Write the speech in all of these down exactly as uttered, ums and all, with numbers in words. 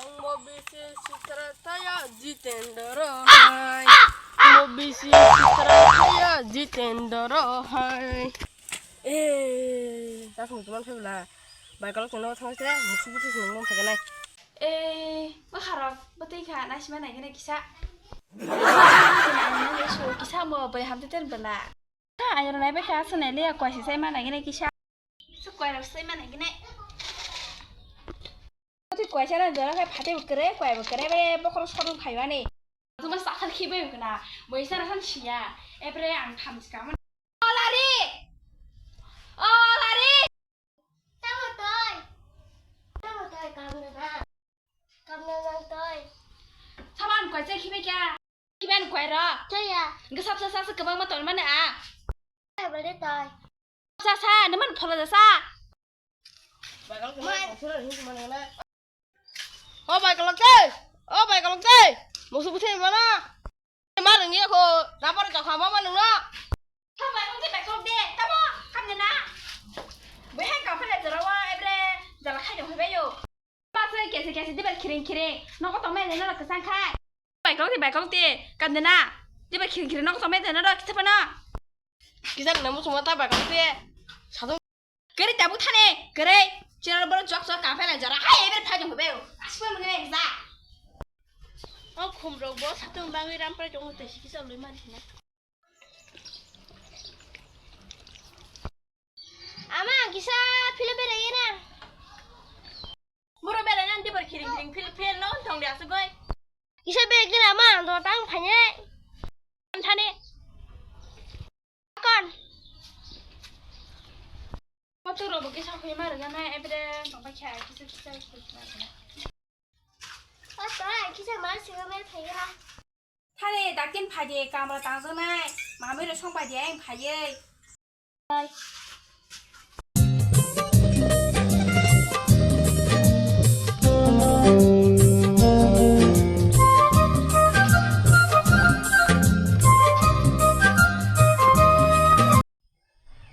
Mo bisi sitra taya Jitendra hai. Mo bisi sitra taya Jitendra hai. Eh, tak mutuman phebla. Bai kolok tengno thang se, musu busu sini ngom phaganai. Eh, ma kharok, bwtwi kha, naisima nai gene kisa. Kisa mo bai hamte ten bela. Ha, ayro nai bai kha, sunai le, kwasi sai ma nai gene kisa. Su kwai rok sai ma nai gene. Twi kwai sana jora khai phate bo kre, kwai bo kre, be bokhoro sorung khai mani. Tuma sakhal khibai bo kana, moi sana san siya. Epre ang tham chika man. O Lari! O Lari! Tamo toi. Tamo toi, kam na na. Kam na na toi. Saban kwai chai khibai kya? Khibai kwai ro. Chaya. Ngi sap sa sa kwbang ma ton mane a. Bale toi. Sa sa, nang man phola sa. O bai kolok de, o bai kolok de, musu buthai mana? Ma nang ya ko, rapor jokha ma ma nang no? Tamo bai kolok de, bai kolok de, tamo, kam de na? Bai hai ka phale jora wa, ebre, jala khai dong hai bai yo. Ba se kese kese dibar khiring khiring, no ko tong mai no kesang khai. Bai kolok de, bai kolok de, kam de na? Dibar khiring khiring, no ko tong mai no, kita pa na? Kita na musu mata bai kolok de, sadu. Kwrwi tabuk thani, kwrwi. Chwla borok jok jok ka phela jora. Hai, eber phai jong beo. Asma mane ekza. O khum rok bo satung bangwi rampra jong te siki sa loi mari na. Ama kisa phila bera yena. Muro bera nan dibor khiring khiring phil phil no thong dia sugoi. Kisa bera kira ma do tang phanye. Thani. Kon. Motor robo kisa hoi ma rega na, ebre tongba kya kisa kisa kisa. O to, kisa ma sigo mer phaigra. Thani daktin phai de, kamra tangjaknai. Mami ro song pai de, ang phaiye.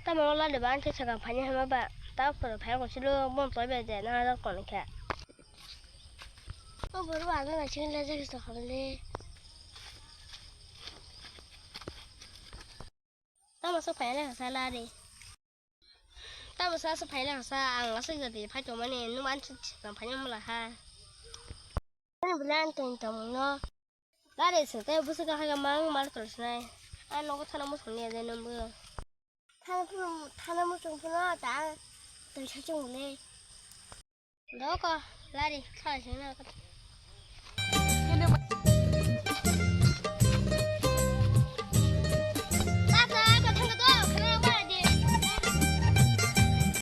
Tamo wala de ban khe sakang phani hama ba ta phoro phai ko silo mon toi be de na da kon khe. O boro ba na sing le je to khale. Tamo sa phai le sa la de. Tamo sa sa phai le sa ang la sa de phai to mane nu man chi sakang phani mala ha. Ani bulan ton tamo no. Lari se te busu ka haga mang mar tol sinai. A nogo thana musung ni aje numbu. Thana musung phuno ta tol sa chung le. Doko lari khala sing na.